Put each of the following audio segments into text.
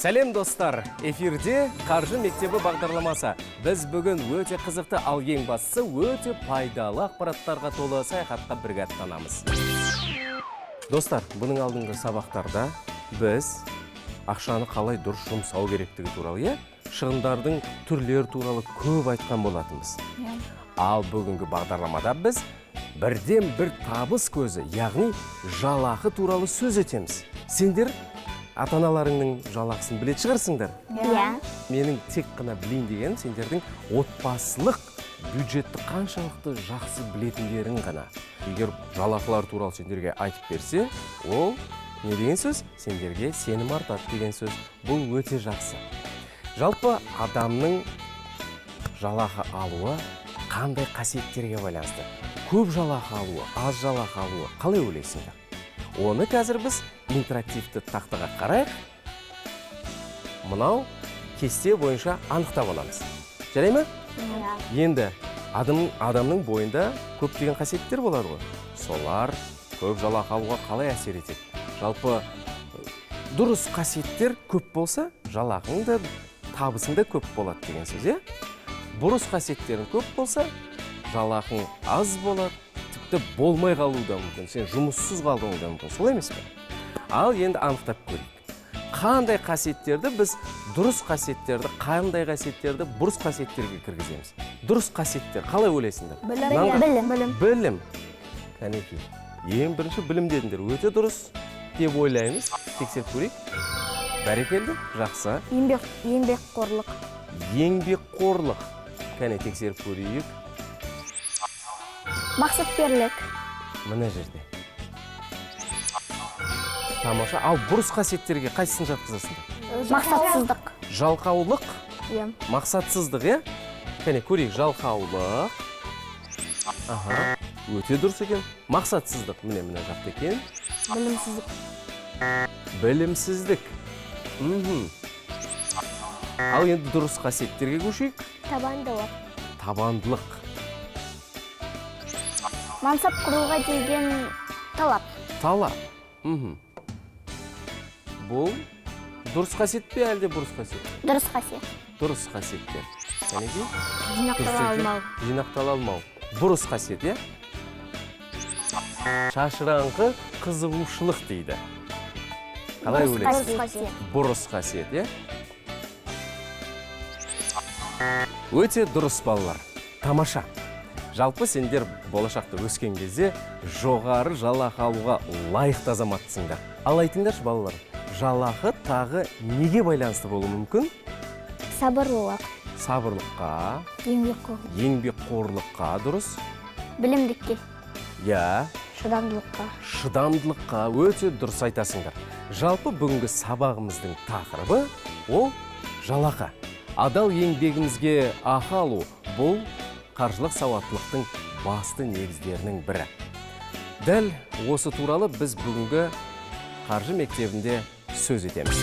Сәлем, достар! Эфирде «Қаржы мектебі» бағдарламасы. Біз бүгін өте қызықты, ал ең бастысы өте пайдалы ақпараттарға толы саяхатқа бірге аттанамыз. Достар, бұның алдыңғы сабақтарда біз ақшаны қалай дұрыс жұмсау керектігі туралы, иә, шығындардың түрлері туралы көп айтқан болатынбыз. Ал бүгінгі бағдарламада біз бірден бір табыс көзі, яғни жалақы туралы сөз етеміз. Сендер ата аналарыңның жалақысын білетін шығарсыңдар. Иә. Менің тек қана білейін дегенім сендердің отбасылық бюджетті қаншалықты жақсы білетіндерің ғана. Егер жалақылар туралы сендерге айтып берсе, ол не деген сөз? Сендерге сенім артады деген сөз. Бұл өте жақсы. Жалпы, адамның жалақы алуы қандай қасиеттерге байланысты? Көп жалақы алуы, аз жалақы алуы, қалай ойлайсыңдар? Оны қазір біз интерактивті тақтаға қарайық. Мынау кесте бойынша анықтап аламыз. Жарай ма? Иә. Енді адамның бойында көптеген қасиеттер болады ғой. Солар көп жалақы алуға қалай әсер етеді? Жалпы, дұрыс қасиеттер көп болса, жалақың да, табысың да көп болады деген сөз, иә? Бұрыс қасиеттерің көп болса, жалақың аз болады, тіпті болмай қалуы да мүмкін, сен жұмыссыз қалуың да мүмкін, солай емес пе? Ал енді анықтап көрейік. Қандай қасиеттерді біз дұрыс қасиеттерді, қандай қасиеттерді бұрыс қасиеттерге кіргіземіз? Дұрыс қасиеттер, қалай ойлайсыңдар? Білім. Білім. Білім. Білім. Кәнекей, ең бірінші білім дедіңдер. Өте дұрыс деп ойлаймыз. Тексеріп көрейік. Бәрекелді, жақсы. Еңбекқорлық. Еңбекқорлық. Кәне, тексеріп көрейік. Мақсаткерлік. Мына жерде. Тамаша. Ал бұрыс қасиеттерге қайсысын жатқызасыңдар? Мақсатсыздық. Жалқаулық? Иә. Мақсатсыздық, иә? Кәне, көрейік. Жалқаулық, аха, өте дұрыс екен. Мақсатсыздық, міне, мына жақта екен. Білімсіздік. Білімсіздік. Ал енді дұрыс қасиеттерге көшейік. Табандылық. Табандылық. Мансап құруға деген талап. Талап. Бұл дұрыс қасиет пе, әлде бұрыс қасиет? Дұрыс қасиет. Дұрыс қасиеттер, кәнекей. Жинақтала Дұрыс екен. алмау. Жинақтала алмау бұрыс қасиет, иә? Шашыраңқы қызығушылық дейді. Қалай ойлайсыз? Дұрыс қасиет. Бұрыс қасиет, иә? Өте дұрыс, балалар, тамаша. Жалпы, сендер болашақта өскен кезде жоғары жалақы алуға лайықты азаматсыңдар. Ал айтыңдаршы, балалар, жалақы тағы неге байланысты болуы мүмкін? Сабырлылық. Сабырлыққа. Еңбекқорлық. Еңбекқорлыққа, дұрыс. Білімдікке. Иә. Шыдамдылыққа. Шыдамдылыққа. Өте дұрыс айтасыңдар. Жалпы, бүгінгі сабағымыздың тақырыбы ол жалақы. Адал еңбегімізге ақы алу — бұл қаржылық сауаттылықтың басты негіздерінің бірі. Дәл осы туралы біз бүгінгі қаржы мектебінде сөз етеміз.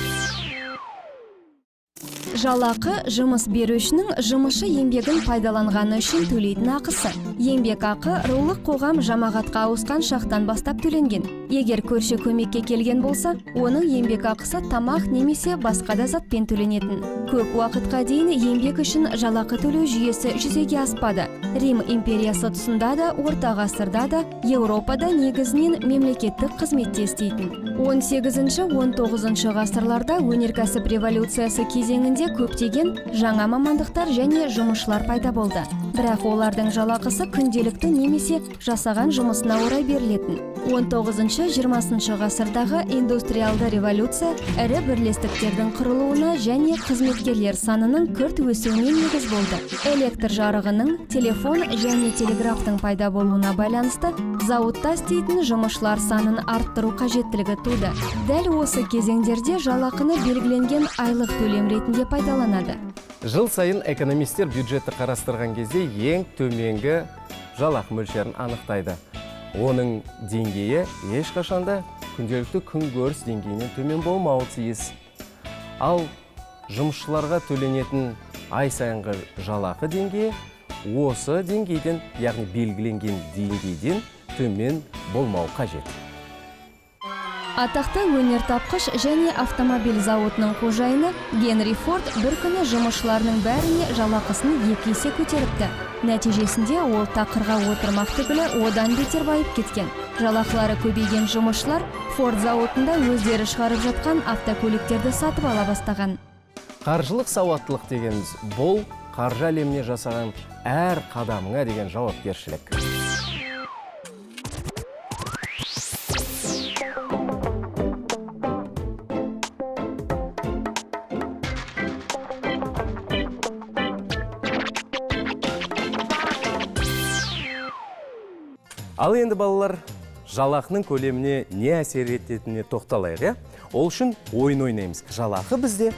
Жалақы — жұмыс берушінің жұмысшы еңбегін пайдаланғаны үшін төлейтін ақысы. Еңбек ақы рулық қоғам жамағатқа ауысқан шақтан бастап төленген. Егер көрші көмекке келген болса, оның еңбек ақысы тамақ немесе басқа да затпен төленетін. Көп уақытқа дейін еңбек үшін жалақы төлеу жүйесі жүзеге аспады. Рим империясы тұсында да, орта ғасырда да Еуропада негізінен мемлекеттік қызметте істейтін. 18-19 ғасырларда өнеркәсіп революциясы кезеңінде көптеген жаңа мамандықтар және жұмысшылар пайда болды, бірақ олардың жалақысы күнделікті немесе жасаған жұмысына орай берілетін. 19-20 ғасырдағы индустриалды революция ірі бірлестіктердің құрылуына және қызметкерлер санының күрт өсуіне негіз болды. Электр жарығының, телефон және телеграфтың пайда болуына байланысты зауытта істейтін жұмысшылар санын арттыру қажеттілігі туды. Дәл осы кезеңдерде жалақыны белгіленген айлық төлем ретінде пайдаланады. Жыл сайын экономистер бюджетті қарастырған кезде ең төменгі жалақы мөлшерін анықтайды. Оның деңгейі ешқашанда күнделікті күнкөріс деңгейінен төмен болмауы тиіс. Ал жұмысшыларға төленетін ай сайынғы жалақы деңгейі осы деңгейден, яғни белгіленген деңгейден төмен болмауы қажет. Атақты өнертапқыш және автомобиль зауытының қожайыны Генри Форд бір күні жұмысшыларының бәріне жалақысын 2 есе көтеріпті. Нәтижесінде ол тақырға отырмақ түгілі, одан бетер байып кеткен. Жалақылары көбейген жұмысшылар Форд зауытында өздері шығарып жатқан автокөліктерді сатып ала бастаған. Қаржылық сауаттылық дегеніміз – бұл қаржы әлеміне жасаған әр қадамыңа деген жауапкершілік. Ал енді, балалар, жалақының көлеміне не әсер ететініне тоқталайық, иә. Ол үшін ойын ойнаймыз. Жалақы бізде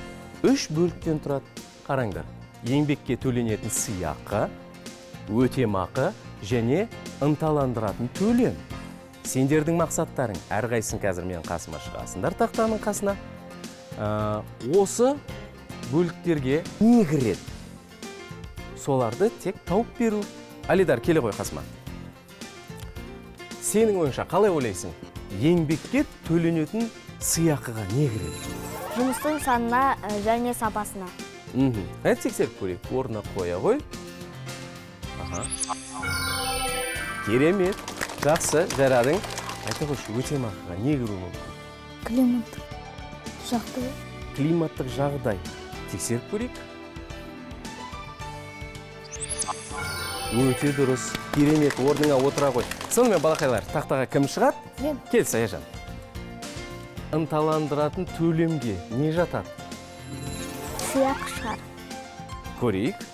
үш бөліктен тұрады. Қараңдар: еңбекке төленетін сыйақы, өтемақы және ынталандыратын төлем. Сендердің мақсаттарың, әрқайсың қазір менің қасыма шығасыңдар, тақтаның қасына. Осы бөліктерге не кіреді, соларды тек тауып беру. Алидар, келе ғой қасыма. Сенің ойыңша, қалай ойлайсың, еңбекке төленетін сыйақыға не кіреді? Жұмыстың санына және сапасына. Әне, тексеріп көрейік. Орнына қоя ғой. Аха, керемет, жақсы, жарадың. Айта қойшы, өтемақыға не кіруі мүмкін? Климаттық жағдай. Климаттық жағдай. Тексеріп көрейік. Өте дұрыс, керемет, орныңа отыра ғой. Сонымен, балақайлар, тақтаға кім шығады? Мен. Кел, Саяжан. Ынталандыратын төлемге не жатады? Сыйақы шығар. Көрейік.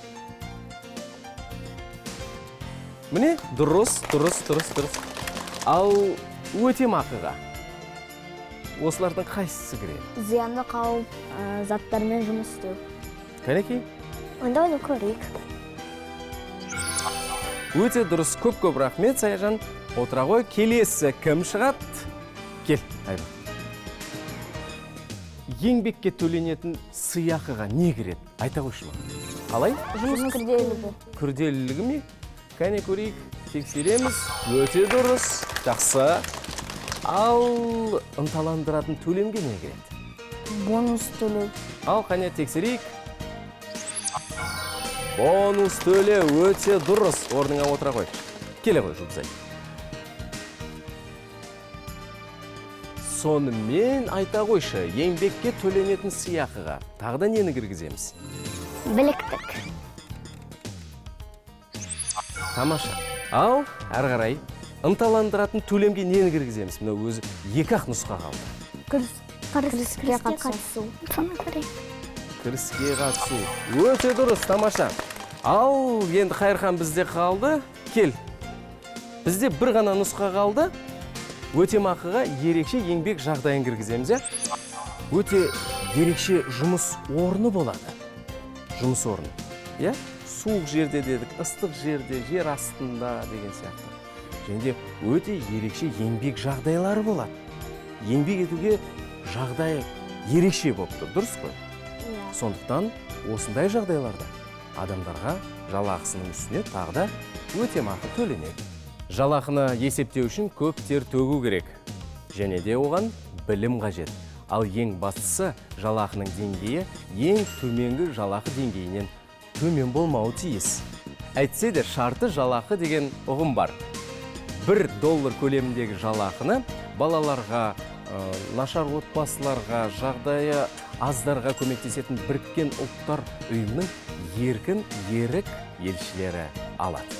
Міне, дұрыс, дұрыс, дұрыс, дұрыс. Ал өтемақыға осылардың қайсысы кіреді? Зиянды қауіп заттармен жұмыс істеу. Кәнекей. Онда оны көрейік. Өте дұрыс, көп көп рахмет, Саяжан. Отыра ғой. Келесі кім шығады? Кел, Айбар. Еңбекке төленетін сыйақыға не кіреді? Айта қойшы маған. Қалай? Жұмыс күрделілігі. Күрделілігі ме? Кәне, көрейік, тексереміз. Өте дұрыс, жақсы. Ал ынталандыратын төлемге не кіреді? Бонус төлеу. Ал қане, тексерейік. Бонус төлеу, өте дұрыс. Орныңа отыра ғой. Келе ғой, Жұлдызай. Сонымен, айта қойшы, еңбекке төленетін сыйақыға тағы да нені кіргіземіз? Біліктік. Тамаша. Ал әрі қарай ынталандыратын төлемге нені кіргіземіз? Мынау өзі екі ақ нұсқа қалды. Кіріске қатысу. Соны көрейік. Кіріске қатысу, өте дұрыс, тамаша. Ал енді Қайырхан бізде қалды. Кел. Бізде бір ғана нұсқа қалды. Өтемақыға ерекше еңбек жағдайын кіргіземіз, иә. Өте ерекше жұмыс орны болады, жұмыс орны, иә. Суық жерде дедік, ыстық жерде, жер астында деген сияқты. Және де өте ерекше еңбек жағдайлары болады. Еңбек етуге жағдай ерекше болып тұр, дұрыс қой? Иә. Сондықтан осындай жағдайларда адамдарға жалақысының үстіне тағы да өтемақы төленеді. Жалақыны есептеу үшін көп тер төгу керек және де оған білім қажет. Ал ең бастысы, жалақының деңгейі ең төменгі жалақы деңгейінен төмен болмауы тиіс. Әйтсе де, шарты жалақы деген ұғым бар. 1 доллар көлеміндегі жалақыны балаларға, нашар отбасыларға, жағдайы аздарға көмектесетін Біріккен Ұлттар Ұйымының еркін ерік елшілері алады.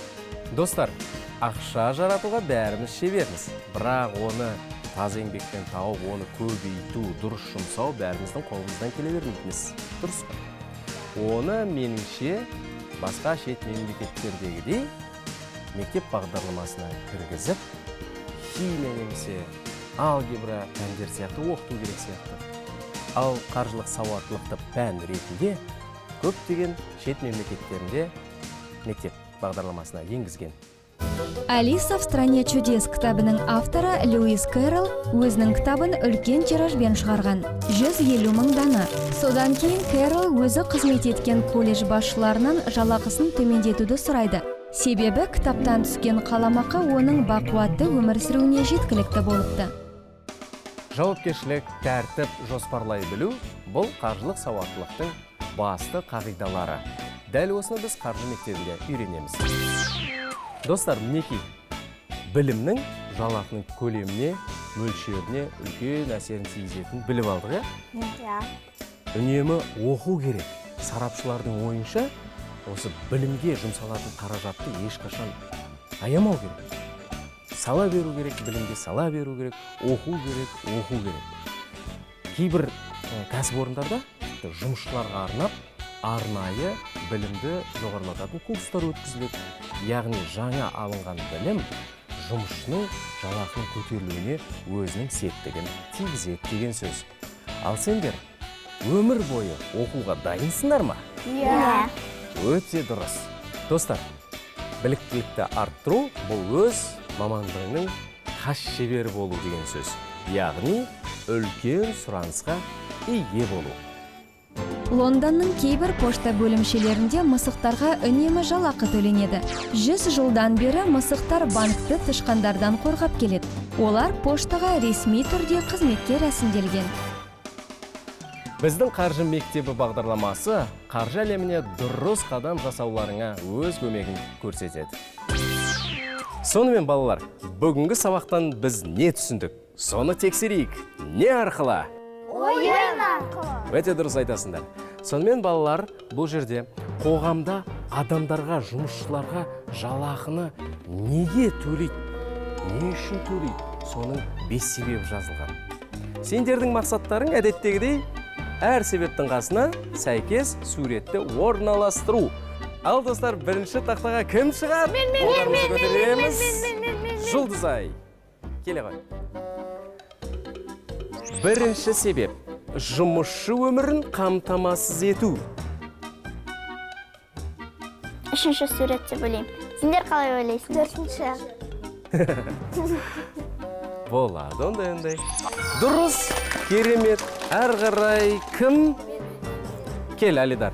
Достар, ақша жаратуға бәріміз шеберміз, бірақ оны таза еңбекпен тауып, оны көбейту, дұрыс жұмсау бәріміздің қолымыздан келе бермейтін іс, дұрыс қой? Оны, меніңше, басқа шет мемлекеттердегідей мектеп бағдарламасына кіргізіп, химия немесе алгебра пәндер сияқты оқыту керек сияқты. Ал қаржылық сауаттылықты пән ретінде көптеген шет мемлекеттерінде мектеп бағдарламасына енгізген. «Алиса в стране чудес» кітабының авторы Льюис Кэрролл өзінің кітабын үлкен тиражбен шығарған: 150 мың дана. Содан кейін Кэрролл өзі қызмет еткен колледж басшыларынан жалақысын төмендетуді сұрайды. Себебі кітаптан түскен қаламақы оның бақуатты өмір сүруіне жеткілікті болыпты. Жалақы. Жауапкершілік, тәртіп, жоспарлай білу – бұл қаржылық сауаттылықтың басты қағидалары. Дәл осыны біз қаржы мектебінде үйренеміз. Достар, мінекей, білімнің жалақының көлеміне, мөлшеріне үлкен әсерін тигізетінін біліп алдық, иә? Иә. Үнемі оқу керек. Сарапшылардың ойынша, осы білімге жұмсалатын қаражатты ешқашан аямау керек, сала беру керек, білімге сала беру керек, оқу керек, оқу керек. Кейбір кәсіпорындарда тіпті жұмысшыларға арнап арнайы білімді жоғарылататын курстар өткізіледі. Яғни жаңа алынған білім жұмысшының жалақының көтерілуіне өзінің септігін тигізеді деген сөз. Ал сендер өмір бойы оқуға дайынсыңдар ма? Иә. Өте дұрыс. Достар, біліктілікті арттыру – бұл өз мамандығыңның хас шебері болу деген сөз, яғни үлкен сұранысқа ие болу. Лондонның кейбір пошта бөлімшелерінде мысықтарға үнемі жалақы төленеді. 100 жылдан бері мысықтар банкті тышқандардан қорғап келеді. Олар поштаға ресми түрде қызметке рәсімделген. Біздің «Қаржы мектебі» бағдарламасы қаржы әлеміне дұрыс қадам жасауларыңа өз көмегін көрсетеді. Сонымен, балалар, бүгінгі сабақтан біз не түсіндік, соны тексерейік. Не арқылы? Ойын арқылы. Өте дұрыс айтасыңдар. Сонымен, балалар, бұл жерде қоғамда адамдарға, жұмысшыларға жалақыны неге төлейді, не үшін төлейді, соның бес себебі жазылған. Сендердің мақсаттарың әдеттегідей әр себептің қасына сәйкес суретті орналастыру. Ал, достар, бірінші тақтаға кім шығады? Мен, мен, мен, мен, мен, мен, мен. Жұлдызай, келе ғой. Бірінші себеп – жұмысшы өмірін қамтамасыз ету. Үшінші сурет деп ойлаймын. Сендер қалай ойлайсыңдар? Төртінші. Болады ондай. Дұрыс, керемет. Әрі қарай кім? Кел, Алидар.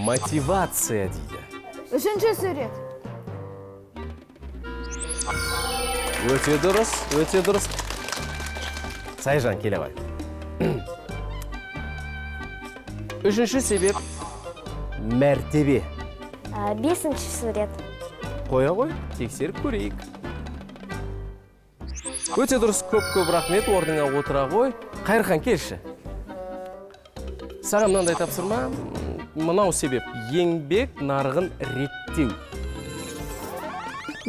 Мотивация дейді. Үшінші сурет. Өте дұрыс, өте дұрыс. Сайжан, келе ғой. Үшінші себеп – мәртебе. Бесінші сурет. Қоя ғой, тексеріп көрейік. Өте дұрыс, көп көп рахмет. Орныңа отыра ғой. Қайырхан, келші. Саған мынандай тапсырма. Мынау себеп – еңбек нарығын реттеу.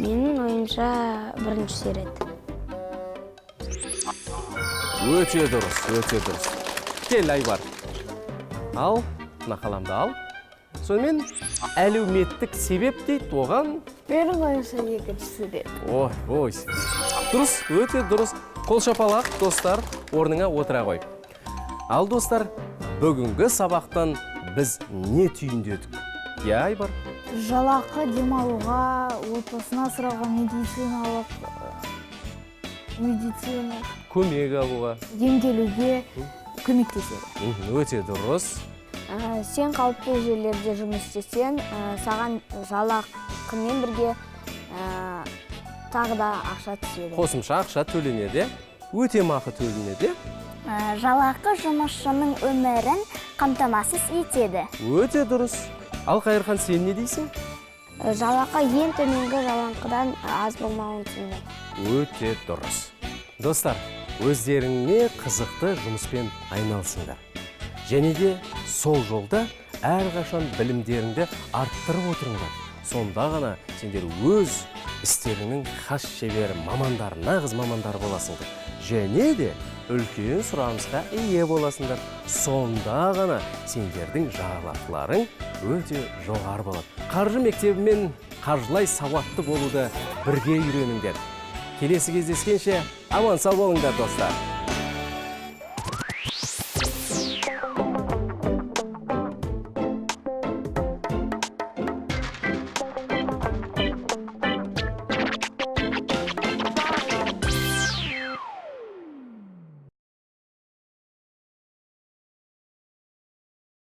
Менің ойымша, бірінші сурет. Өте дұрыс, өте дұрыс. Кел, Айбар. Ал, мына қаламды ал. Сонымен, әлеуметтік себеп дейді оған. Менің ойымша, екінші сурет. Ой, ой, дұрыс, өте дұрыс. Қол шапалақ, достар. Орныңа отыра ғой. Ал, достар, бүгінгі сабақтан біз не түйіндедік, иә, Айбар? Жалақы демалуға, отбасын асырауға, медициналық медицина көмек алуға, емделуге көмектеседі. Өте дұрыс. Сен қауіпті жерлерде жұмыс істесең, саған жалақымен бірге тағы да ақша түседі. Қосымша ақша төленеді, иә, өтемақы төленеді, иә. Жалақы жұмысшының өмірін қамтамасыз етеді. Өте дұрыс. Ал, Қайырхан, сен не дейсің? Жалақы ең төменгі жалақыдан аз болмауын түсіндім. Өте дұрыс. Достар, өздеріңе қызықты жұмыспен айналысыңдар және де сол жолда әрқашан білімдеріңді арттырып отырыңдар. Сонда ғана сендер өз істеріңнің хас шебері мамандары, нағыз мамандары боласыңдар және де үлкен сұранысқа ие боласыңдар. Сонда ғана сендердің жалақыларың өте жоғары болады. Қаржы мектебімен қаржылай сауатты болуды бірге үйреніңдер. Келесі кездескенше аман сау болыңдар, достар!